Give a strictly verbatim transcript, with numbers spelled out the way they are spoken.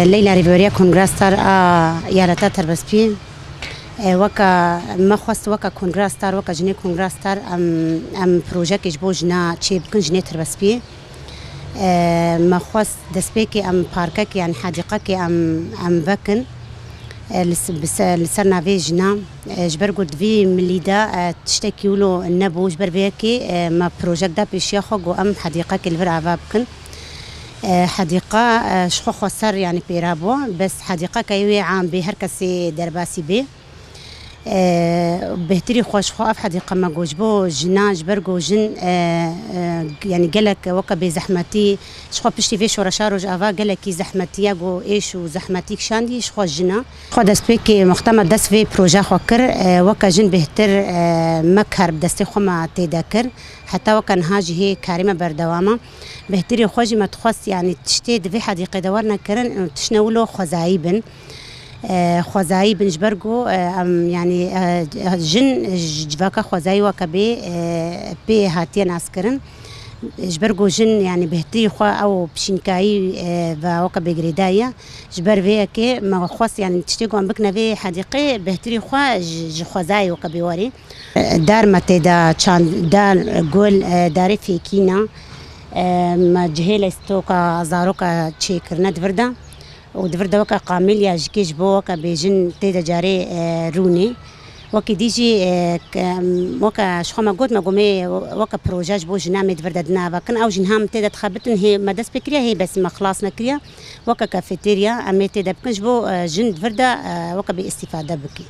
Leyla rêveberiya Kongra Star a Eyaleta Terbespiyê. E, weka me xwest, weka Kongra Star, weka jinê Kongra Star, em, em projekê ji bo jina çêbikin, jinê Terbespiyê. E, me xwest destpêkê em parkekê, yanî hedîqekê em, em vekin. E, li s-, bi se-, li ser navê jina. E, ji ber ku di vî milî de, e, tiştekî wilo nebû, ji ber vê yekê, e, me projek da pêşiya xwe, got em hedîqekê li vir ava bikin. E, hedîqa, e, ji xwe xweser, yanî pêra bû, bes hedîqeke wê am bê, her kesê derbasî bê. E, bêhtirî xwe ji xwe ev hedîqa me got ji bo jina, ji ber ku jin, e, e, yanî gelek weke bêzehmetî, ji xwe piştî vê şoreşa Rojava gelekî zehmetî ye, ku êş û zehmetî kişandî ji xwe jina. Xwe destpêkê wexta me dest vê proje xwe kir, e, weke jin bêhtir, e, me kar bi destê xwe me tê de kir. Heta weke niha jî hê karê me berdewam e. Bêhtirî xwe jî me dixwest, yanî tiştê di vê hedîqê de werne kirin, tiştine wilo xwezayî bin. E, xwezayî bin ji ber ku, e, em, yanî, e, jin ji civaka xwezayî weke bê, e, pê hatiye naskirin. Ji ber ku jin, yanî bêhtirî xwe ew pişînkayî, e, ve weke bê girêdayî ye. Ji ber vê yekê me xwest, yanî tiştê ku em bikine vê hedîqê, bêhtirî xwe ji, ji xwezayê weke bê werê. Dar me tê de çand, dar, gul, e, darê fêkî ne. E, me cihê lîstoka zaroka çêkirine di vir de. Û di vir de weke qamêliya jikê ji bo weke bêjin tê de carê, e, rûnê. Wekî dî jî, e, ke, em, weke ji xwe me got, me gomê weke proje ji bo jina em ê di vir de dinava kin. Ew jî niha em tê de dixebitin, hê me dest pê kiriye, hê bes me xilas nekiriye. Weke kafeterya em ê tê de bikin ji bo, e, jin di vir de, e, weke bê îstîfade bike.